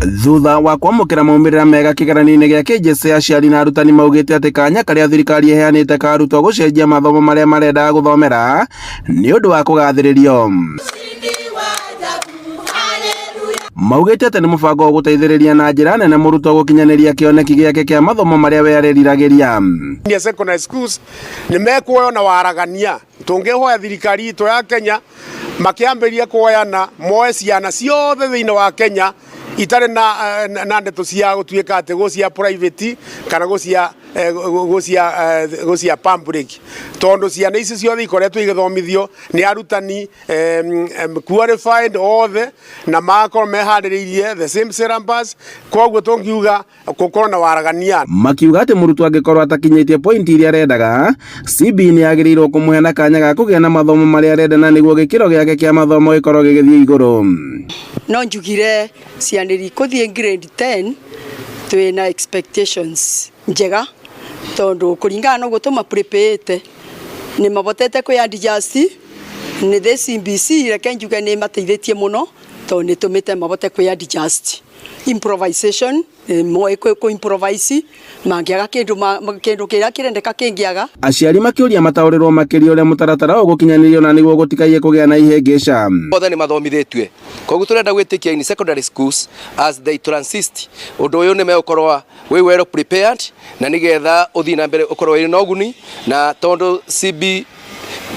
Thutha wa kwamũkĩra maumĩrĩra mega kĩgeranio-inĩ gĩa KJSEA, aciari na arutani maugĩte atĩ kanya karĩa thirikari ĩheanĩte ka arutwo gũcenjia mathomo marĩa marendaga gũthomera nĩ ũndũ wa kũgathĩrĩrio. Maugĩte atĩ nĩ mũbango ũgũteithĩrĩria na njĩra nene mũrutwo gũkinyanĩria kĩoneki gĩake kĩa mathomo marĩa we arĩriragĩria. Senior secondary schools nĩ mekuoywo na waragania. Tũngĩhoya thirikari itũ ya Kenya makĩambĩrĩria kuoyana moe ciana ciothe thĩinĩ wa Kenya itarĩ na ndeto cia gũtuĩka atĩ gũ cia private kana gũ cia public, tondũ ciana ici ciothe ikoretwo igĩthomithio nĩ arutani qualified othe na magakorwo meharĩrĩirie the same syllabus. Koguo tũngiuga gũkorwo na waragania. Makiuga atĩ mũrutwo angĩkorwo atakinyĩtie point iria arendaga, CBE nĩ yagĩrĩirwo kũmũhe na kanya ga kũgĩa na mathomo marĩa arenda na nĩguo gĩkĩro gĩake kĩa mathomo gĩkorwo gĩgĩthiĩ igũrũ. No njugire ciana iria ikũthiĩ grade 10 twĩna expectations njega, tondu kũringana na ũguo tũmaprepare nĩ mabotete kwĩ adjust nĩ the CBC. Reke njuge nĩ mateithĩtie mũno, tondũ nĩ tũmĩte mabote kwĩ adjust improvisation, moĩ kũ improvise mangĩaga kĩndũ, kĩndũ kĩrĩa kĩrendeka kĩngĩaga. Aciari makĩũria mataũrĩrwo makĩria ũrĩa mũtaratara ũgũkinyanĩrio na nĩguo gũtikaiye kũgĩa na ihĩngĩca. Othe nĩ mathomithĩtue, koguo tũrenda gwĩtĩkia in secondary schools as they transit ũndũ ũyũ nĩ megũkorwo wĩ well prepared na nĩgetha ũthiĩ na mbere ũkorwo wĩ na ũguni, na tondũ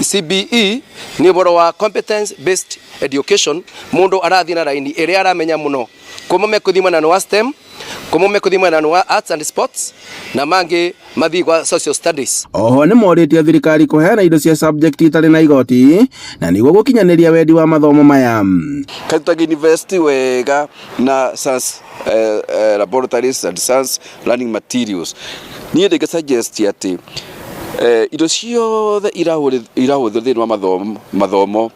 CBE nĩ ũhoro wa competence based education, mũndũ arathiĩ na raini ĩrĩa aramenya mũno, kuma mekũthiĩ mwena wa STEM, kuma mekũthiĩ mwena wa arts and sports, na mangĩ mathiĩ kwa social studies. Oho nĩ morĩtie thirikari kũheana indo cia subject itarĩ na igoti na nĩguo gũkinyanĩria wendi wa mathomo maya. Karutaga university wega na science laboratories and science learning materials. Niĩ ndĩngĩ suggest atĩ indo ciothe irahũthĩrwo thĩinĩ wa mathomo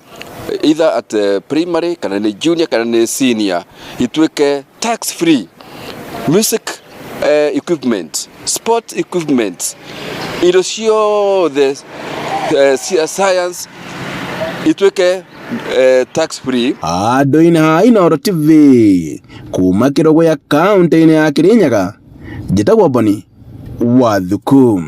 either at primary kana nĩ junior kana nĩ senior ituĩke tax free: music equipment, sport equipment, indo ciothe cia science ituĩke tax free. Andũ-inĩ ha Inooro TV kuma Kĩrũgũya, kaũntĩ-inĩ ya Kĩrĩnyaga, njĩtagwo Boni Wathuku.